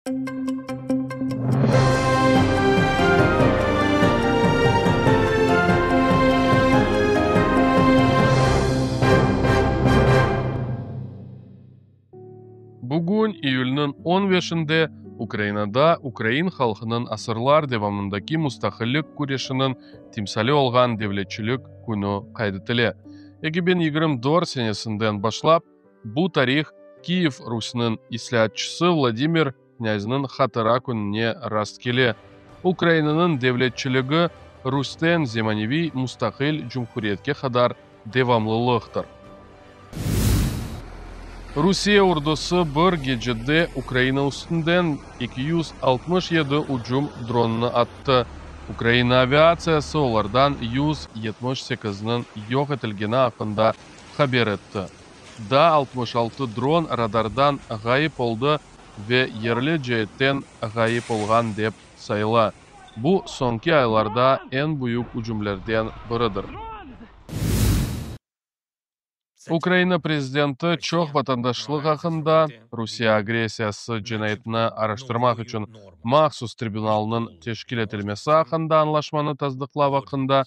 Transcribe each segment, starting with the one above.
Bugün, iyülniñ on beşinde, Ukrainada ukrain halqınıñ asırlar devamındaki mustaqillik küreşiniñ timsali olğan Devletçilik künü qayd etile. 2024 senesinden başlap, bu tarih Kiyev Rusiniñ islâatçısı Vladimir knâziniñ hatıra kününe rastkele. Ukrainanıñ devletçiligi, Rusten zemaneviy mustaqil cumhuriyetke qadar devamlılıqtır. Rusiye ordusı bir gecede Ukraina üstünden 267 ücüm dronını attı. Ukraina aviatsiyası olardan 178-niñ yoq etilgeni aqqında haber etti. Daa 66 dron radardan ğayıp oldı ve yerli ceetten ğayıp olğan dep sayıla. Bu, soñki aylarda eñ büyük ücümlerden biridir. Ukraina prezidenti çoq vatandaşlıq aqqında Rusiye agressiyası cinayetini araştırmaq içün mahsus tribunalnıñ teşkil etilmesi aqqında añlaşmanı tasdıqlav aqqında,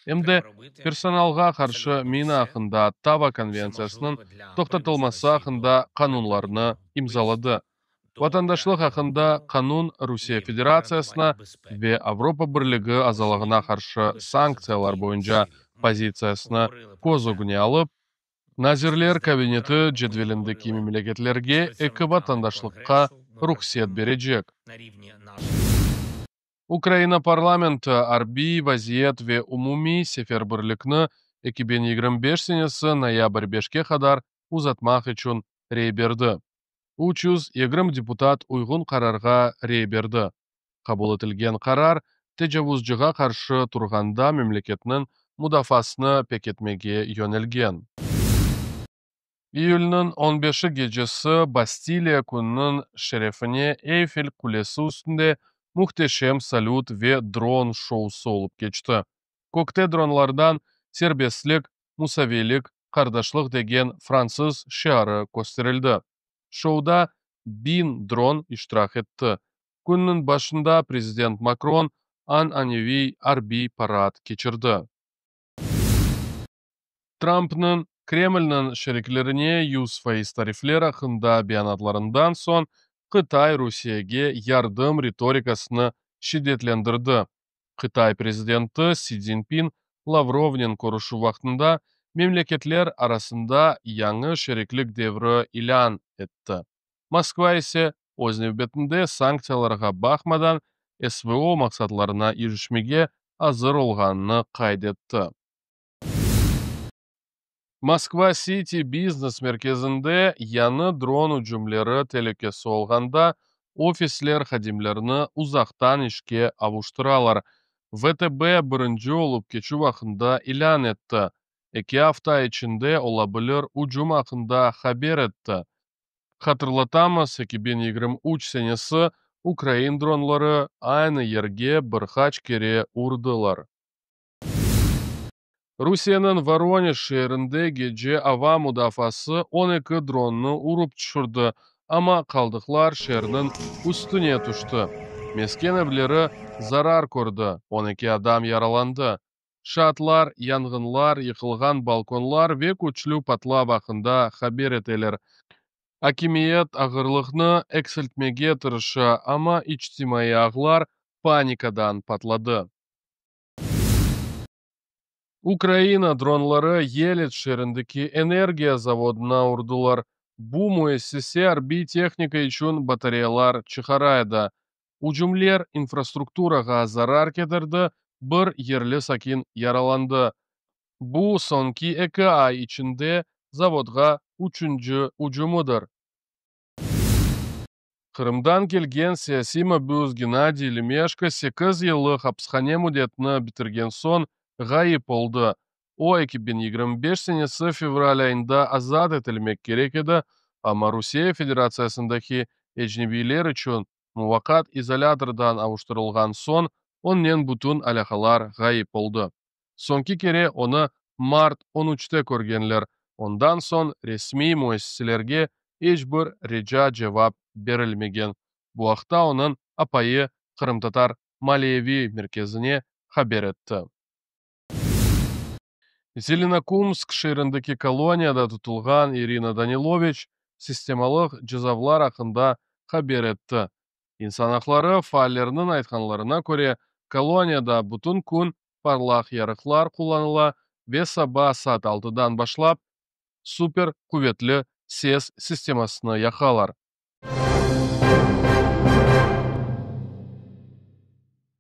em de Personalğa qarşı mina aqqında Ottava konventsiyasınıñ toqtatılması aqqında qanunlarnı imzaladı. Vatandaşlıq aqqında qanun Rusiye Federatsiyasına ve Avropa Birligi azalığına qarşı sanktsiyalar boyunca pozitsiyasını köz ögüne alıp, Nazirler Kabineti cedvelindeki memleketlerge eki vatandaşlıqqa ruhset berecek. Ukraina parlamenti arbiy vaziyet ve umumiy seferbirlikni 2025 senesi noyabr 5-ke qadar uzatmaq içün rey berdi. 320 deputat uyğun qararğa rey berdi. Qabul etilgen qarar tecavuzcığa qarşı turğanda memleketniñ mudafaasını pekitmege yönelgen. İyülniñ on beşi gecesi Bastiliya kününiñ şerefine Eyfel qulesi üstünde mühteşem salüt ve dron şousı olıp keçti. Kökte dronlardan Serbestlik, musaviylik, qardaşlıq degen fransız şiarı kösterildi. Şouda 1000 dron iştirak etti. Künniñ başında prezident Makron ananeviy arbiy parad keçirdi. Trampnıñ Kremlniñ şeriklerine 100% tarifler aqqında beyanatlarından soñ Qıtay Rusiyege yardım ritorikasını şiddetlendirdi. Qıtay prezidenti Si Czinpin Lavrovnen körüşüv vaqtında memleketler arasında yañı şeriklik devri ilân etti. Moskva ise öz nevbetinde sanktsiyalarğa baqmadan SVO maqsadlarına irişmege azır olğanını qayd etti. Moskva City biznes merkezinde yañı dron ücümleri telükesi olğanda ofisler hadimlerini uzaqtan işke avuştıralar. VTB birinci olıp keçüv aqqında ilân etti. 2 afta içinde ola bilir ücüm aqqında haber etti. Hatırlatamız, 2023 senesi ukrain dronları aynı yerge bir qaç kere urdılar. Rusiyeniñ Voronej şeerinde gece ava mudafaası 12 dronnı urıp tüşürdi, amma qaldıqlar şeerniñ üstüne tüşti. Mesken evleri zarar kördi, 12 adam yaralandı. Şaatlar, yanğınlar, yıqılğan balkonlar ve küçlü patlav aqqında haber eteler. Akimiyet ağırlıqnı eksiltmege tırışa, amma içtimaiy ağlar panikadan patladı. Ukraina dronları Yelets şeerindeki energiya zavodına urdılar. Bu müessise arbiy tehnika içün batareyalar çıqara edi. Ücümler infrastrukturağa zarar ketirdi, bir yerli sakin yaralandı. Bu, soñki 2 ay içinde zavodğa üçünci ücümidir. Qırımdan kelgen siyasiy mabüs Gennadiy Lımeşko 8 yıllıq apishane müddetini bitirgen soñ ğayıp oldı. O, 2025 senesi fevral ayında azat etilmek kerek edi, amma Rusiye Federatsiyasındaki ecnebiyler içün muvaqqat izolâtordan avuştırılğan soñ onnen bütün alâqalar ğayıp oldı. Soñki kere onı mart 13-te körgenler. Ondan soñ resmiy müessiselerge iç bir rica cevap berilmegen. Bu aqta onıñ apayı Qırımtatar maaliyeviy merkezine haber etti. Zelenokumsk şeerindeki koloniyada tutulğan İrina Daniloviç sistemalıq cezavlar aqqında haber etti. İnsan aqları faalleriniñ aytqanlarına köre, koloniyada bütün kün parlaq yarıqlar qullanıla ve saba saat 6-dan başlap super quvetli ses sistemasını yaqalar.